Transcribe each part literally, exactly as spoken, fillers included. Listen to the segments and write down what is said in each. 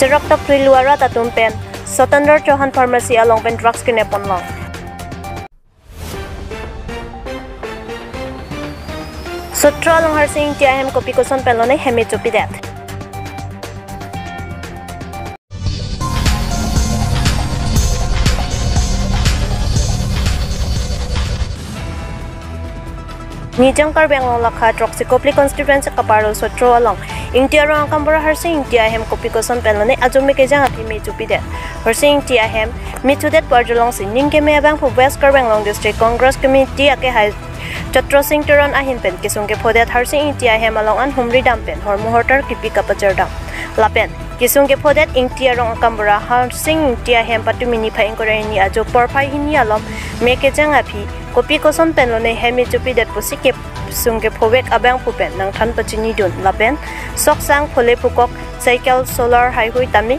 Roktok Twilu arat atum pen Sotendra Chauhan Pharmacy along pen drugs kine ponlong. Sotro along Harsing Ingti ahem kopi koson pen lone hem me chopidet. Nijang Karbi Anglong lakha throksi Kopili constituency kaparlo Sotro along Ingti arong akambura Harsing Ingti ahem kopi koson pen lone ajo me kejang aphi me chopidet. Harsing Ingti ahem me chodet pu arjulongsi ning keme abangphu West Karbi Anglong District Congress Committee akehai Chatro Sing Teron ahin pen kesung kephodet Harsing Ingti ahem along an humri dam pen hormu hortar kipi kapachar dam. Lapen kesung kephodet Ingti arong akambura Harsing Ingti ahem patumi niphai ingkoi ra hini ajo porphai hini alom me kejang aphi kopi koson pen lone hem me chopidet pusi kesung kephovek abangphu pen nangthan pachinidun lapen sok sang phole phukok cycle solar haihui tame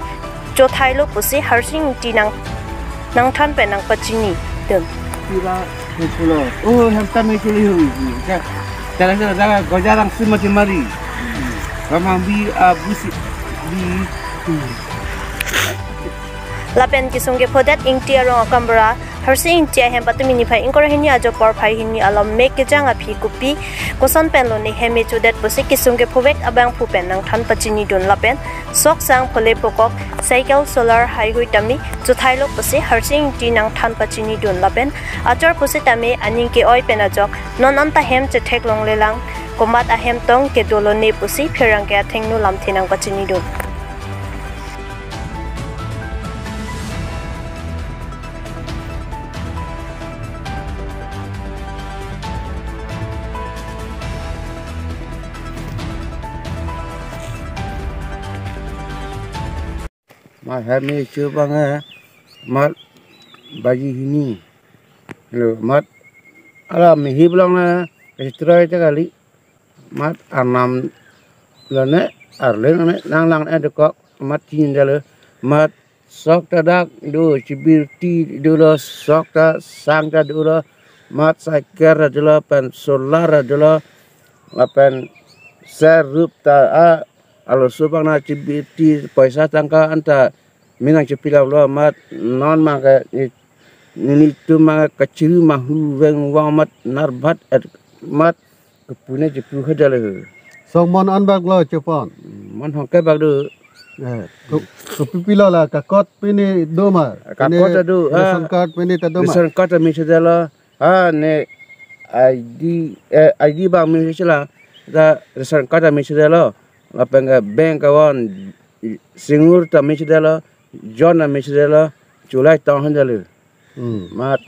chothailo pusi Harsing Ingti nang nangthan pen nangpachinidun. Pura pulo. Oh, hem tame chuli hu. Ka, tala tala tala gojarang sumati mari. Kamang bi abusi bi. Lapen kesung kephodet Ingti arong akambura Harsing Ingti ahem patumi niphai ingkoi ra hini ajo porphai hini alom me kejang aphi kopi koson pen lone hem me chodet pusi kesung kephovek abangphu pen nangthan pachinidun lapen sok sang phole phukok cycle solar haihui tame chothailo pusi Harsing Ingti nangthan pachinidun lapen achor pusi tame aning ke-oi pen ajok non anta hem chethek longlelang komat ahem tong kedo lone pusi pherangke athengno lamthe nangpachinidun. Mat hem me cho abang, eh, mat baji hini. Lo, mat ala me hi belong na, eh, stroi ta kali. Mat arnam lone, arleng lone, nang lang eh dekok, mat chin dalo, mat sok ta dak do, chibirti dolo, sok ta sang ta dolo, mat cycle ta dolo, pen solar ta dolo, lapen ser rup ta a, alo subang na chibirti poisa tangka anta minang chipilap lo mat non mangke ni, nelitum mangke kachiru mahu veng vang mat narbat et mat kepune chipu khadal. Sok mon an bak lo chepon. Mon hongke bak do. Eh, ko, kopi pilo la kakot pini do ma. Kakot pini ta do, ah. Ration card pini ta do ma. Ration card ta me chedalo. Ah, ne I D, eh, I D bang me chela. Ta ration card ta me chedalo. Lapen ke bank account singur ta me chedalo. Jon ta me chedalo. Chulai tong han dalo. Hmm. Mat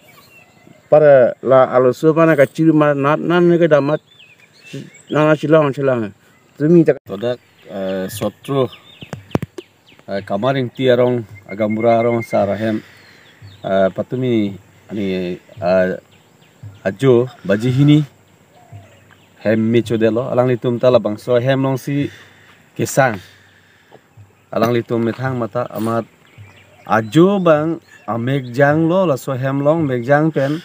para la alo so mana kachiru ma nat nan ne ke damat nana chilong chilong. Tumi ta. Todak, eh, Sotro, eh, Kamar Ingti arong, agambura arong asar ahem, eh, patumi ani, eh, ajo baji hini hem me chodelo, alanglitum ta labangso hem alongsi kesang. Alanglitum methang mata amat ajo abang amekjang lo laso hem along mekjang pen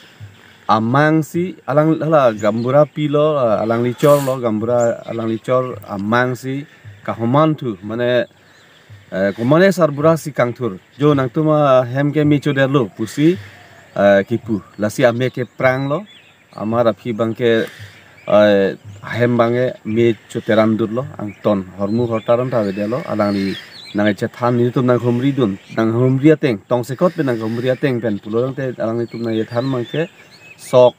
amang si alang hala gambura pilo, alangli chor lo gambura alangli chor amang si kahoman thu mane, eh, komane sarbura si kangthur jo nangtum ahem ke me chodelo pusi, eh, kipu lasi amek ke prang lo. Amar aphi abangke, eh, ahem abangke me choteran dut lo, angton hormu hortar an ta avedetlo, alangli nang echethan nelitum nang humri dun, nang humri ateng, tongsekot pen nang humri ateng pen pulo tangte alanglitum nang ethan abangke sok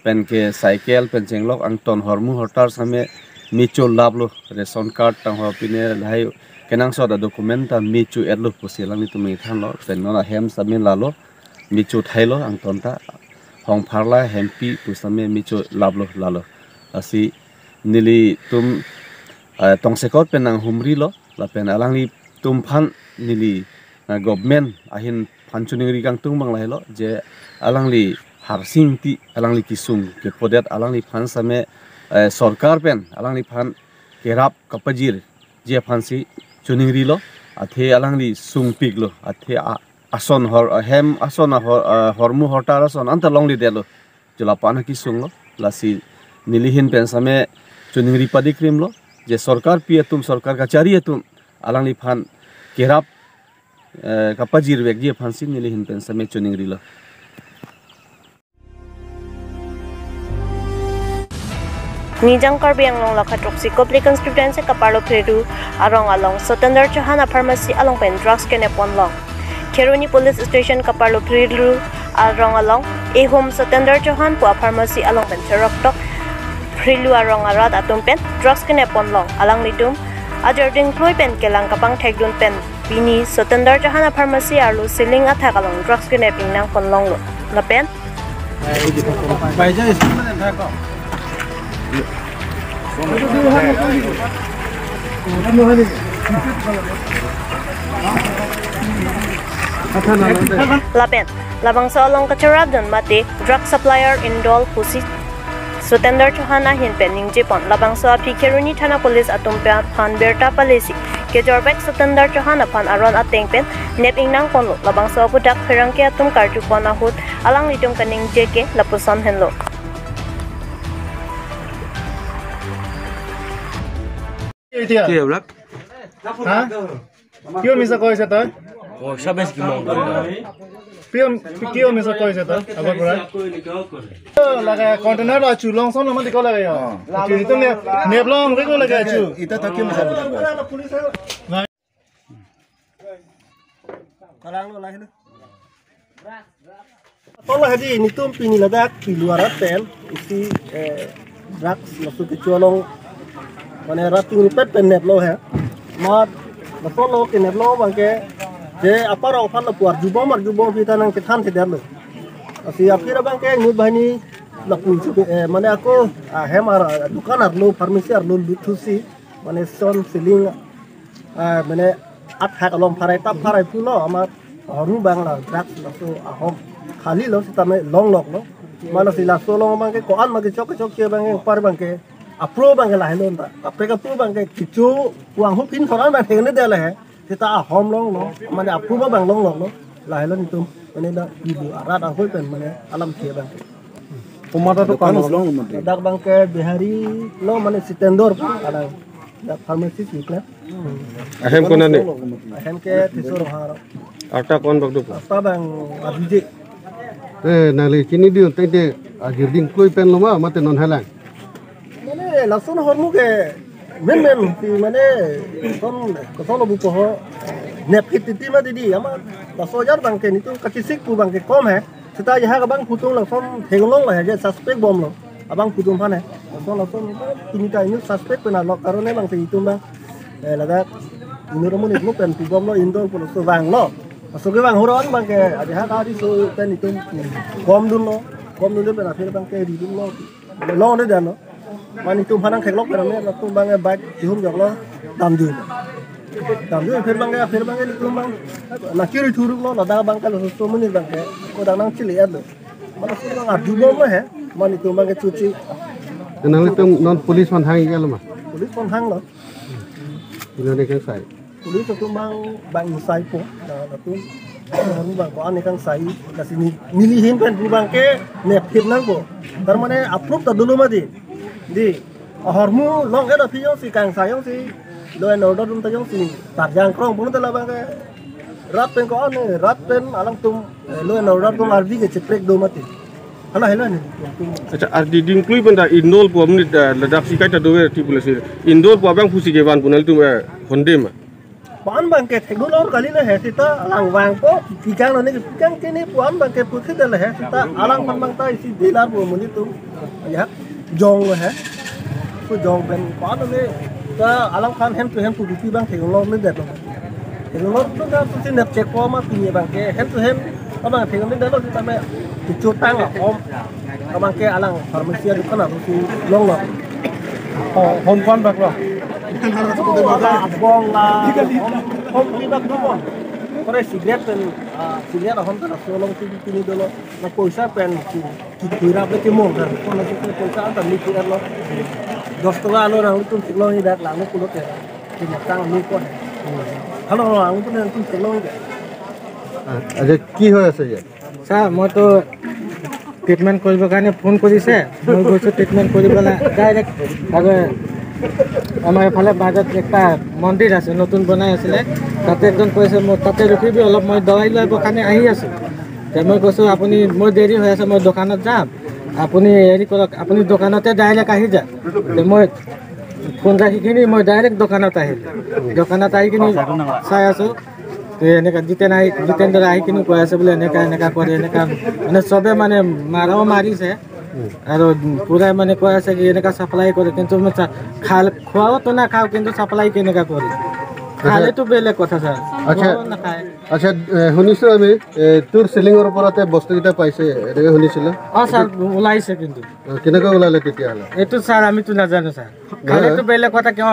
pen ke cycle pen chenglok angton hormu hortar same me cholap lo, ration card tang ho pine lahai kenangsot a document ta me cho-et lo pusi alanglitum nang ethan lo, pen non ahem same lalo, me chothailo angton ta. Hong pharla hempi pusitame me cholaplo lalo. Lasi nelitum, eh, tongsekot pen nang humrilo, lapen alanglitum aphan neli, eh, government ahin aphan choningri kangtung abang lahelo, je alangli Harsing Ingti alangli kesung kephodet alangliphan same, eh, sorkar pen alangliphan kerap kapajirji aphansi choningrilo, athe alangli sungpiklo, athe a-, ason hor, hem ason ahor, ah, hormu hortar ason anta longledetlo. Cholapan kesunglo, lasi nelihin pen same choningri padikrimlo, je sorkar pi atum sorkar kachari atum alangliphan kerap, eh, kapajirvekji aphansi neli ahin pen same choningrilo. Nijang Karbi Anglong lakha throksi Kopili constituency kaparlo Phirlu arong along Sotendra Chauhan a pharmacy along pen drugs kenep ponlong. Kheroni Police Station kaparlo Phirlu arong along ehum Sotendra Chauhan pu a pharmacy along pen cheroktok Phirlu arong arat atum pen drugs kenep ponlong. Alanglitum ajor dingklui pen kelang kapangthek dun pen pini Sotendra Chauhan a pharmacy arlo ceiling athak along drugs kenep ingnang ponlonglo. Lapen lapen labangso along kacherap dun mate drug supplier Indol pusi Sotendra Chauhan ahin pen ningje pon. Labangso aphi Kheroni Thana Police atum aphan birta palesi kejorvek Sotendra Chauhan aphan aron ateng pen nep ingnang ponlo. Labangso aputhak pherangke atum karju pon ahut alanglitum kaningje ke lapuson henlo. এতিয়া কি এইবিলাক? হা? কিয় মিছা কৈছে তই? পইচা বেছি কিমান? কিয়, কিয় মিছা কৈছে তই আগৰ পৰা? লাগে কণ্টেইনাৰ আছো, লং চং নামাতি কিয় লাগে ইয়াত? এইটো নে-, নেপ লম, কিয় লাগে আছো? এতিয়া তই কিয় মিছা কৈছ? Tolo hedi nitum pini ladak Phirlu arat pen isi, eh, drugs laso kecho along mane rat tingrupet pen neplo he. Mat laso lo keneplo abangke je apar aphan lapu arjubom arjubom pita nang kethan thedetlo. Lasi aphir abangke inut banghini lapu, eh, mane ako, ah, hem ar, ah, dukan arlo pharmacy arlo luthusi mane son ceiling, ah, mane athak along pharai tap pharai pulo amat ahormu abang la drugs laso ahom khali lo sitame longloklo. Mane si laso along abangke ko-an ma kechok kechok ke abangke upar abangke apro abangke lahelo ta. Kaprek apro abangke kecho wang ho pin thoran abang thengnedet le he. Sita ahom longlo, mane apro abang longloklo. Lahelo nitum mane la Phirlu arat ahoi pen mane alam ke abangke. Pumata to kan long mate. Dak abangke Bihari lo mane Sitendra pu kadang. Dak pharmacist ni kla. Ahem konane? Ahem ke Thisor Haro. Arta ko-an bak do? Arta abang Abhijit. Eh, nangli chini dun tengte ajir dingklui pen lo ma mate non halang? Mane lason ahormu ke menmen ti mane son, koson lo buko ho nepphit titi ma didi ama laso ajar abangke nitum kachisik pu abangke kom he. Sita ajahak abang putung lason theklong la he je suspect bomlo. Abang putung aphan he. Lason lason pini ta inut suspect pen alok karone abangsi itum abang, eh, ladak inut amonit mo pen pu bomlo Indol pu laso vanglo. Laso kevang horo abangke ajahak ari so pen itum kom dunlo. Kom dun pen aphir abangke ri dunlo. Longledetlo. Mane itum aphan nang theklok pen mane latum abangke bike chihum joklo damjui. Damjui aphir abangke, aphir abangke nitum abang nangkiri thuruklo, ladak abangke laso so amonit abangke ko dang nangchili-etlo. Mane laso abang arjubomlo he. Mane itum abangke chuchi. Nanglitum non police aphan hang-iklo ma? Police aphan hanglo. Inut ne kangsai? Police atum abang, abang ingsaipo, na latum ahormu abang ko-an ne kangsai, lasi ni, neli ahin pen pu abangke nepphit nangpo. Tar mane approve ta dolo mati. Di, ahormu long ke da phi jongsi kangsai jongsi law and order atum ta jongsi tarjang krong pun ta labangke rat pen ko-an ne, rat pen alangtum, eh, law and order atum ardi ke cheprek do mati. Hala hela ni. Acha, ardi dingklui pen ta Indol pu amonit, eh, ladak si kaita dover ti pu lasi Indol pu abang pusi kevan pu nanglitum, eh, honde ma? Ko-an abangke thekdunlor kali le he sita alang vangpo, pikang lo ne pikang ke ne ko-an abangke puthit le he sita alangphan abang ta isi dealer pu amonit atum. Ya, jong lo he. Ko jong pen ko-an lo ne ta alangphan hand to hand pu duty abang thekdunlor ne detlo. Thekdunlor tu ta tu si nep check ko ma pini abangke hand to hand abang thekdunlor detlo sitame kecho tang ahom. Abangke alang pharmacy adukan atum si longlo. Oh, hom ko-an bak lo? Abong la, hom, hom pibak do bon. Kore cigarette pen, ah, cigarette ahom ta laso along si pini dolo. Na poisa pen si, si tuirap le kemong kan. Kona si poisa anta ni tuirap lo. Dos taka lo nangtum si long idak lang lo pulo ke. Si matang ni ko. Hello, hello, nangtum nangtum si long idak. Ah, acha, ki hoi ase ya? Sir, moitu treatment কৰিবৰ কাৰণে ফোন কৰিছে, মই গৈছোঁ ট্ৰিটমেণ্ট কৰিবলৈ, ডাইৰেক্ট আগে আমাৰ এইফালে মাজত একটা মন্দিৰ আছে, নতুন বনাই আছিলে, তাতে একজন কৈছে, "মই তাতে ৰখিবি অলপ, মই দৱাই লৈ কাৰণে আহি আছো।" তে মই কৈছো, "আপুনি, মই দেৰি হৈ আছে, মই দোকানত যাম, আপুনি হেৰি কৰক, আপুনি দোকানতে ডাইৰেক্ট আহি যাওক।" তে মই ফোন ৰাখি কিনি মই ডাইৰেক্ট দোকানত আহিলো। দোকানত আহি কিনি চাই আছো, তে এনেকা জিতেন আহি, জিতেন্দ্ৰ আহি কিনি কৈ আছে বোলে, "এনেকা এনেকা কৰে, এনেকা।" মানে চবে মানে মাৰাও মাৰিছে আৰু পুৰাই মানে কৈ আছে কি এনেকা চাপ্লাই কৰে, কিন্তু মই চা-, খাল-, খোৱাওতো নাখাওঁ, কিন্তু চাপ্লাই কেনেকা কৰে? খালেতো বেলেগ কথা, ছাৰ। আচ্ছা। খোৱাও নাখায়। আচ্ছা, এ, শুনিছো আমি, এ, তোৰ চিলিঙৰ ওপৰতে বস্তুকেইটা পাইছে, এনেকে শুনিছিলো? অ, ছাৰ, ওলাইছে কিন্তু। অ, কেনেকৈ ওলালে তেতিয়াহ'লে? এইটো, ছাৰ, আমিতো নাজানো, ছাৰ। খালেতো বেলেগ কথা, কিয়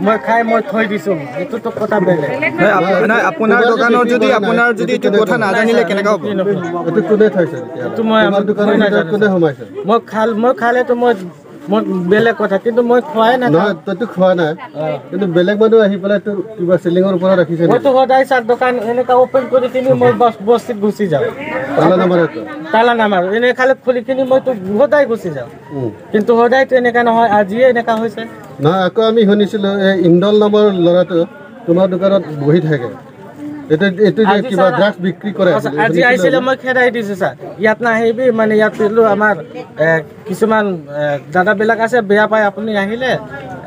মই খাই মই থৈ দিছো, এইটোতো কথা বেলেগ। নহয়, আপ-, নহয়, আপোনাৰ দোকানত যদি, আপোনাৰ যদি এইটো কথা নাজানিলে কেনেকা হ'ব? এইটো কোনে থৈছে তেতিয়াহ'লে? এইটো মই, তোমাৰ দোকানৰ মই ভিতৰত নাজানো, কোনে ছাৰ। সোমাইছে? মই খাল-, মই খালেতো মই, মই বেলেগ কথা, কিন্তু মই খোৱাই নাখাওঁ। নহয়, তইতো খোৱা নাই। অ। কিন্তু বেলেগ মানুহ আহি পেলাই তোৰ কিবা চিলিঙৰ ওপৰত ৰাখিছে নেকি? মইতো সদায় ছাৰ দোকান এনেকা অপেন কৰি কিনি মই বস-, বস্তিত গুচি যাওঁ। তালা নামাৰে তো? তালা নামাৰো, এনে খালি খুলি কিনি মইতো সদায় গুচি যাওঁ। উম। কিন্তু সদায়তো এনেকা নহয়, আজিয়ে এনেকা হৈছে। নহয়, আকৌ আমি শুনিছিলো এই ইন্দল নামৰ ল'ৰাটো তোমাৰ দোকানত বহি থাকে। এইটো, এইটো যে আজি কিবা ছাৰ, ড্ৰাগছ বিক্ৰী কৰে আচ্ছা, বুলি আজি শুনিছিলো আহিছিলে, আমি। মই খেদাই দিছো ছাৰ। ইয়াত নাহিবি, মানে ইয়াত বোলো আমাৰ, এ, কিছুমান, এ, দাদাবিলাক আছে, বেয়া পায় আপুনি আহিলে,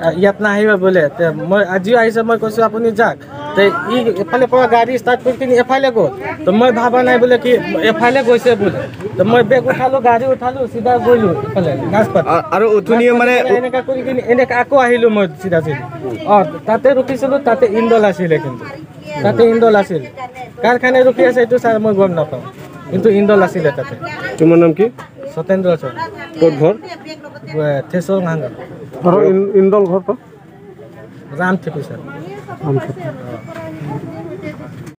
এ, ইয়াত নাহিব বোলে। তে মই আজিও আহিছে, মই কৈছো আপুনি যাওক। তে ই এফালে পৰা গাড়ী ষ্টাৰ্ট কৰি কিনি এফালে গ'ল। তো মই ভাবা নাই বোলে কি এফালে গৈছে বুলি। তো মই বেগ উঠালো, গাড়ী উঠালো, চিধা গ'লো এফালে, নাচপাতি। আ-, আৰু উঠুনিয়ে মানে নাচপাতি পৰা এনেকা কৰি কিনি এনেকা আকৌ আহিলো মই চিধা চিধি। অ, তাতে ৰখিছিলো, তাতে ইন্দল আছিলে কিন্তু। তাতে ইন্দল আছিল। কাৰ কাৰণে ৰখি আছে এইটো ছাৰ মই গম নাপাওঁ। কিন্তু ইন্দল আছিলে তাতে। তোমাৰ নাম কি? সত্যেন্দ্ৰ শৰ্মা। ক'ত ঘৰ? এ, থেচৰ ভাঙা। আৰু ইন-, ইন্দল ঘৰ ক'ত? ৰাম খেতি ছাৰ। ৰাম খেতি।